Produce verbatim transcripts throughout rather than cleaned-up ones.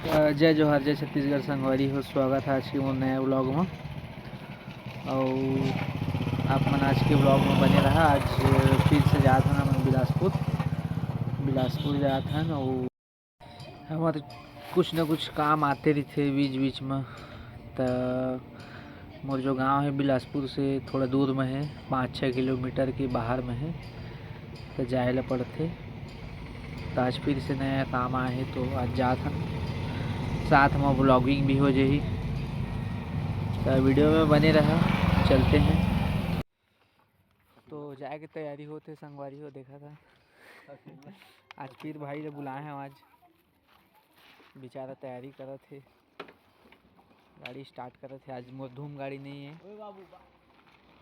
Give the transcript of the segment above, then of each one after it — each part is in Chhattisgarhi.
अ, जय जोहार, जय छत्तीसगढ़ संगवारी हो, स्वागत है आज के मोर नया vlog में। और आप मन आज के vlog में बने रहा। आज फिर से जात हन हमन बिलासपुर, बिलासपुर जात हन। और हमर कुछ न कुछ काम आते रहिथे बीच बीच में, त मोर जो गांव है बिलासपुर से थोड़ा दूर में है, पाँच छः किलोमीटर के बाहर में है, तो जाए ला पड़थे। तो आज फिर से नया काम आए है, तो आज जात हन, साथ में vlogging भी हो जाही। तो वीडियो में बने रहा, चलते हैं। तो जाए के तैयारी होते संगवारी हो, देखा था आज फिर भाई ले बुलाए हैं, आज बेचारा तैयारी करत है। गाड़ी start करत हे। आज मोर धूम गाड़ी नहीं है,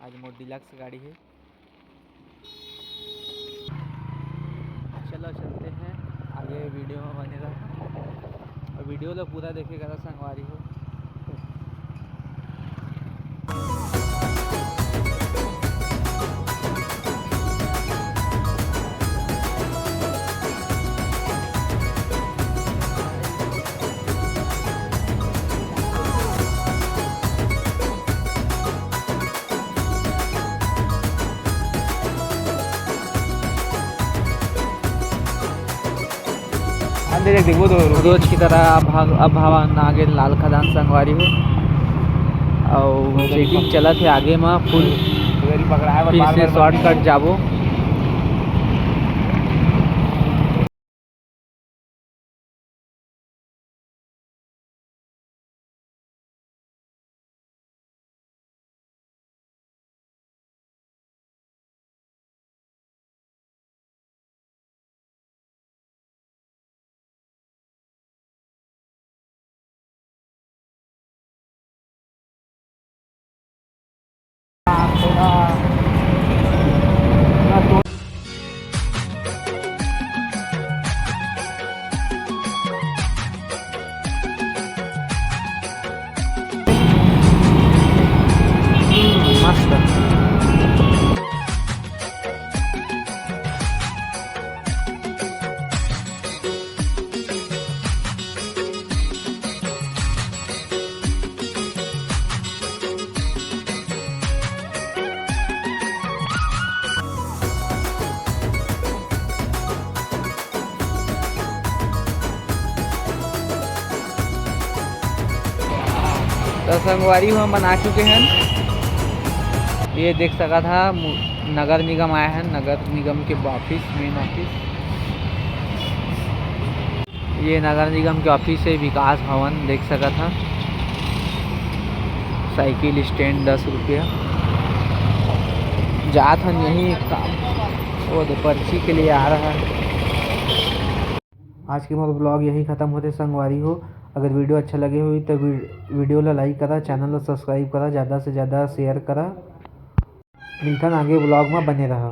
आज मोर डिलक्स गाड़ी है। चलो चलते हैं आगे, वीडियो में बने रहो और वीडियो ला पूरा देखे करा संगवारी हो। अंदर एक देखो तो रोज की तरह अब भाग, अब हवा ना आगे लाल खदान संगवारी हो। और चेकिंग चलत है आगे में फुल। फिर से शॉर्टकट जाबो। मस्त। तो संगवारी हो, हमन आ चुके हैं। ये देख सकत हा, मु-, नगर निगम आए हैं, नगर निगम के ऑफिस, मेन ऑफिस। ये नगर निगम के ऑफिस है, विकास भवन, देख सकत हा। साइकिल स्टैंड दस रुपया। जात हन यही काम, वो दे पर्ची के लिए आ रहा है। आज के मोर vlog यही खत्म होथे संगवारी हो। अगर वीडियो अच्छा लगे होही तो वी-, वीडियो ला like करा, चैनल ला subscribe करा, ज़्यादा से ज़्यादा share करा। मिलथन आगे vlog में, बने रहा।